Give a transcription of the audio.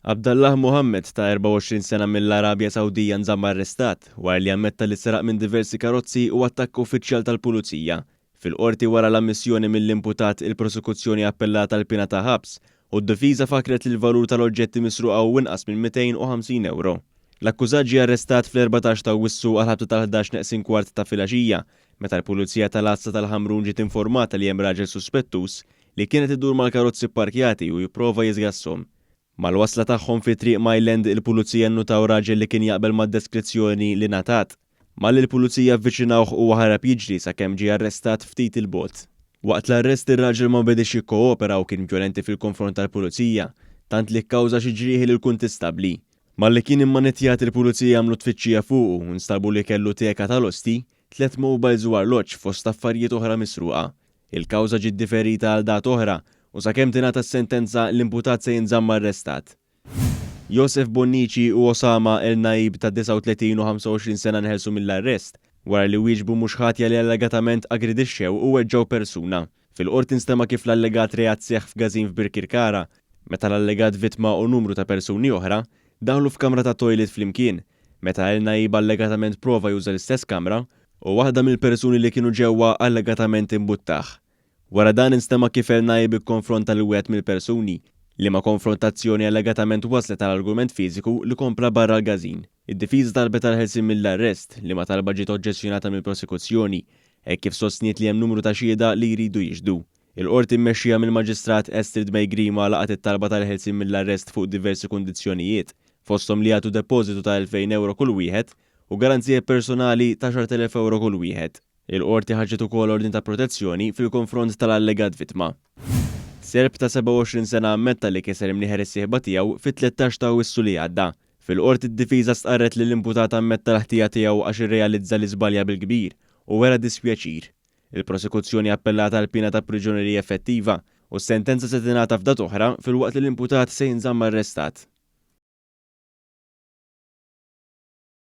Abdallah Mohammed ta' 24 sena mill-Arabja Sawdija nżamm arrestat wara li ammetta li seraq minn diversi karozzi u attakka uffiċjal tal-Pulizija. Fil-Qorti wara l-ammissjoni mill-imputat il-prosekuzzjoni appellat għal piena ta' ħabs u d-difiża fakkret li l-valur tal-oġġetti misruqa hu inqas minn 250 ewro. L-akkużat ġie arrestat fl-14 ta' Awwissu għall-ħabta tal-11 neqsin kwart ta' filgħaxija meta l-Pulizija tal-Għassa tal-Ħamrun ġiet informata li hemm raġel suspettuż li kien qed idur mal-karozzi pparkjati u jipprova jiżgasshom. Mal-wasla tagħhom fi Triq Myland, il-Pulizija nnutaw raġel li kien jaqbel mad-deskrizzjoni li ngħatat. Malli l-Pulizija avviċinawh huwa ħarab jiġri sakemm ġie arrestat ftit 'il bogħod. Waqt l-arrest ir-raġel ma bediex jikkoopera u kien vjolenti fil-konfront tal-Pulizija, tant li kkawża xi ġrieħi lil kuntistabbli. Malli kien immanettjat il-Pulizija għamlu tfittxija fuqu u nstabu li kellu teka tal-osti, tlett mobiles u arloġġ fost affarijiet oħra misruqa. Il-kawża ġiet diferita għal data oħra u sakemm tingħata s-sentenza l-imputat se jinżamm arrestat. Josef Bonnici u Osama El Naib ta' 39 u 25 sena nħelsu mill-arrest wara li wieġbu mhux ħatja li allegatament aggredixxew u weġġgħu persuna. Fil-Qorti nstema' kif l-allegat reat seħħ f'gażin f'Birkirkara meta l-allegat vittma u numru ta' persuni oħra daħlu f'kamra ta' toilet flimkien meta El Naib allegatament prova juża l-istess kamra u waħda mill-persuni li kienu ġewwa allegatament imbuttah. Wara dan instema' kif El Naib ikkonfronta lil wieħed mill-persuni, liema konfrontazzjoni allegatament wasslet għal argument fiżiku li kompla barra l-każin. Id-difiża talbet għall-ħelsien mill-arrest, liema talba ġiet oġġezzjonata mill-prosekuzzjoni, hekk kif sostniet li hemm numru ta' xhieda li jridu jixhdu. Il-Qorti mmexxija mill-Maġistrat Astrid May Grima laqgħet it-talba tal-ħelsien mill-arrest fuq diversi kundizzjonijiet, fosthom li jagħtu depożitu ta' 2,000 ewro kull wieħed u garanzija personali ta' 10,000 ewro kull wieħed. Il-Qorti ħarġet ukoll ordni ta' protezzjoni fil-konfront tal-allegat vittma. Serb ta' 27 sena ammetta li kiser imnieħer is-sieħba tiegħu fit-13 ta' Awwissu li għadda. Fil-Qorti d-difiża stqarret li l-imputat ammetta l-ħtija tiegħu għax irrealizza li żbalja bil-kbir u wera dispjaċir. Il-prosekuzzjoni appellat għal piena ta' priġunerija effettiva u s-sentenza se tingħata f'data oħra filwaqt li l-imputat se jinżamm arrestat.